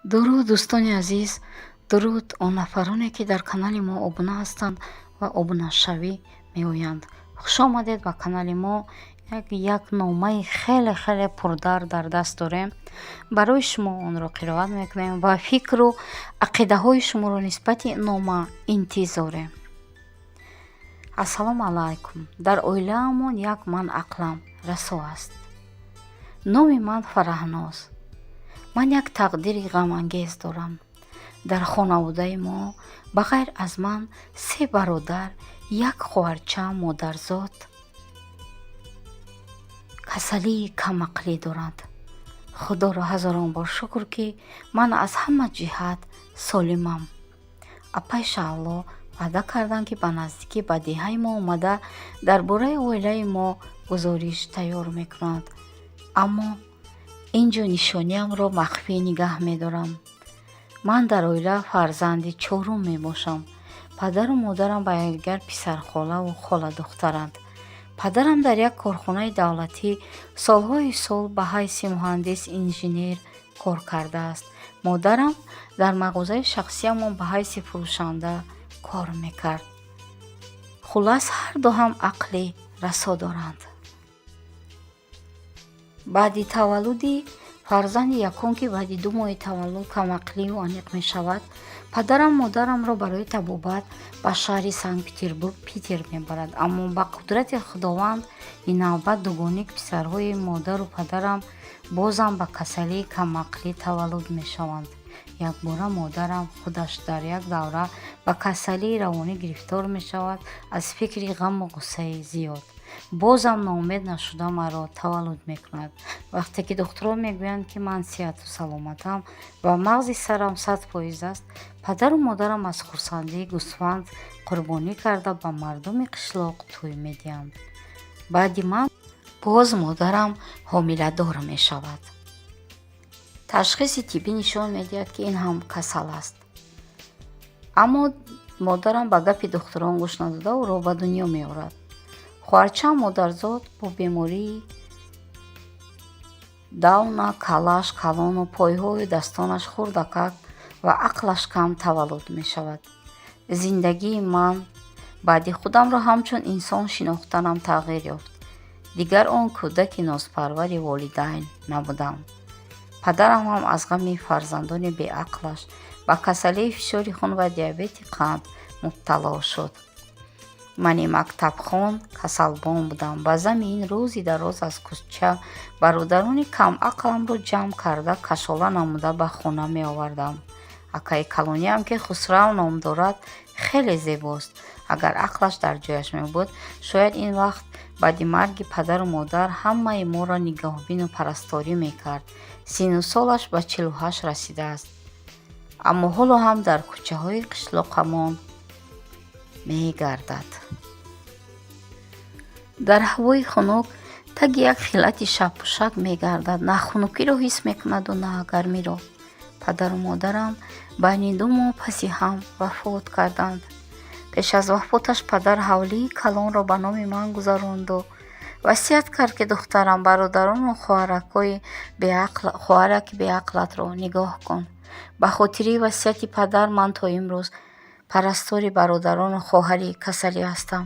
Дуруд, дӯстони азиз, дуруд он нафароне, ки дар канали мо обуна ҳастанд ва обунашавӣ меоянд. Хуш омадед ба канали мо. Як номаи хеле хеле пурдард дар даст дорем. Барои шумо онро қироат мекунем ва фикру ақидаҳои шуморо нисбати нома интизорем. Ассалому алайкум. Дар оилаамон як ман ақлам расо аст. Номи ман Фараҳноз. Ман як тақдири ғамангез дорам. Дар хонаводаи мо ба ғайр аз ман се бародар, як хоҳарча модарзод касалии камақлӣ доранд. Худоро ҳазорон бор шукр, ки ман аз ҳама ҷиҳат солимам. Апаи Шаҳло ваъда карданд, ки ба наздикӣ ба деҳаи мо омада, дар бораи оилаи мо гузориш тайёр мекунанд. Аммо ин ҷо нишониамро махфӣ нигаҳ медорам. Ман дар оила фарзанди чорум мебошам. Падару модарам ба якдигар писархолаву холадухтаранд. Падарам дар як корхонаи давлатӣ солҳои сол ба ҳайси муҳандис инженер кор кардааст. Модарам дар мағозаи шахсиамон ба ҳайси фурӯшанда кор мекард. Хуллас, ҳарду ҳам ақли расо доранд. Баъди таваллуди фарзанди якум, ки баъди 2 моҳи таваллуд камақлию аниқ мешавад, падарам модарамро барои табобат ба шаҳри Санкт Петербург, Питер мебарад. Аммо ба қудрати Худованд ин навбат дугоник писарҳои модару падарам бозам ба касалии камақлӣ таваллуд мешаванд. Якбора модарам худаш дар як давра ба касалии равонӣ гирифтор мешавад аз фикри ғаму ғуссаи зиёд. Бозам ноумед нашуда маро таваллуд мекунад. Вақте ки духтурон мегӯянд, ки ман сиҳату саломатам ва мағзи сарам 100% аст, падару модарам аз хурсандӣ гӯсфанд қурбонӣ карда, ба мардуми қишлоқ тӯй медиҳанд. Баъди ман боз модарам ҳомиладор мешавад. Ташхиси тиббӣ нишон медиҳад, ки ин ҳам касал аст, аммо модарам ба гапи духтурон гӯш надода, ӯро ба дунё меорад. Хоҳарчаам модарзод бо бемории Дауна каллааш калону пойҳою дастонаш хурдакак ва ақлаш кам таваллуд мешавад. Зиндагии ман баъди худамро ҳамчун инсон шинохтанам тағйир ёфт. Дигар он кӯдаки нозпарвари волидайн набудам. Падарам ҳам аз ғами фарзандони беақлаш ба касалии фишори хун ва диабети қанд мубтало шуд. Мани мактабхон касалбон будам. Ба зами ин рӯзи дароз аз кӯча бародарони камақламро ҷамъ карда, кашола намуда ба хона меовардам. Акаи калониам, ки Хусрав ном дорад, хеле зебост. Агар ақлаш дар ҷояш мебуд, шояд ин вақт баъди марги падару модар ҳамаи моро нигаҳбину парасторӣ мекард. Синну солаш ба 48 расидааст, аммо ҳоло ҳам дар кӯчаҳои қишлоқамон мегардад. Дар ҳавои хунук таги як хилати шабпӯшак мегардад, на хунукиро ҳис мекунаду, на гармиро. Падару модарам байни 2 моҳ паси ҳам вафот карданд. Пеш аз вафоташ падар ҳавлии калонро ба номи ман гузаронду васият кард, ки духтарам, бародарону хоҳараки беақлатро нигоҳ кун. Ба хотири васияти падар ман то имрӯз парастори бародарону хоҳари касалӣ ҳастам.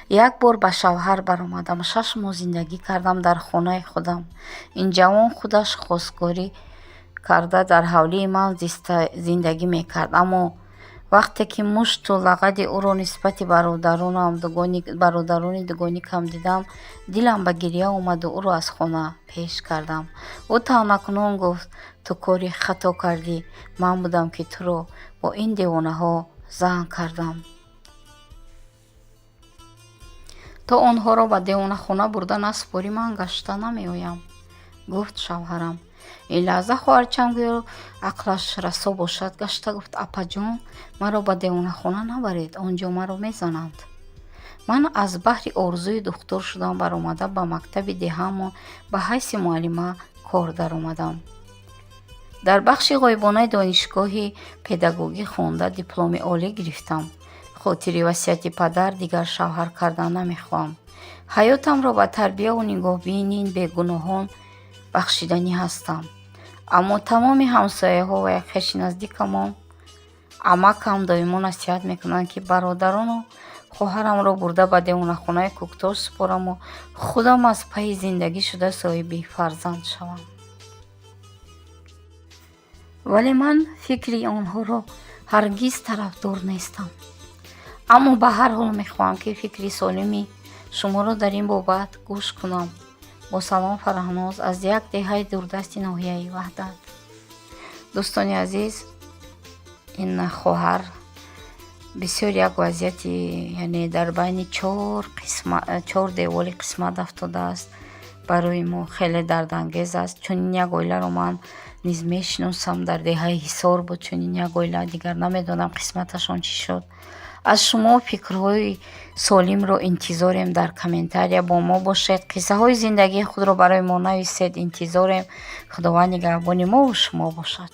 Як бор ба шавҳар баромадам, 6 моҳ зиндагӣ кардам дар хонаи худам. Ин ҷавон худаш хостгорӣ карда, дар ҳавлии ман зиндагӣ мекард. Аммо вақте ки мушту лагади ӯро нисбати бародарони дугоникам дидам, дилам ба гирья омаду ӯро аз хона пеш кардам. Ӯ таънакунон гуфт: «Ту кори хато кардӣ, ман будам, ки туро бо ин девонаҳо зан кардам. То онҳоро ба девонахона бурда насупорӣ, ман гашта намеоям», гуфт шавҳарам. Ин лаҳза хоҳарчаам, гӯё ақлаш расо бошад, гашта гуфт: «Апаҷон, маро ба девонахона набаред, он ҷо маро мезананд». Ман аз баҳри орзуи духтур шудан баромада, ба мактаби деҳаамон ба ҳайси муаллима кор даромадам. Дар бахши ғоибонаи донишгоҳи педагогӣ хонда, дипломи олӣ гирифтам. Хотири васияти падар дигар шавҳар кардан намехоҳам. Ҳаётамро ба тарбияву нигоҳбинии бегуноҳон бахшиданӣ ҳастам. Аммо тамоми ҳамсояҳо ва як хеши наздикамон, амакам, доимо насиҳат мекунанд, ки бародарону хоҳарамро бурда ба девонахонаи Кӯктош супораму худам аз пайи зиндагӣ шуда соҳиби фарзанд шавам. Вале ман фикри онҳоро ҳаргиз тарафдор нестам. Аммо ба ҳар ҳол мехоҳам, ки фикри солими шуморо дар ин бобат гӯш кунам. Бо салом, Фараҳноз аз як деҳаи дурдасти ноҳияи Ваҳдат. Дӯстони азиз, ин хоҳар бисёр як вазъияти, яъне дар байни чор девори қисмат афтодааст. Барои мо хеле дардангез аст. Чунин як оиларо ман низ мешиносам. Дар деҳаи Ҳисор буд чунин як оила. Дигар намедонам, қисматашон чӣ шуд. Аз шумо фикрҳои солимро интизорем. Дар комментария бо мо бошед, қиссаҳои зиндагии худро барои мо нависед, интизорем. Худованд нигаҳбони мову шумо бошад.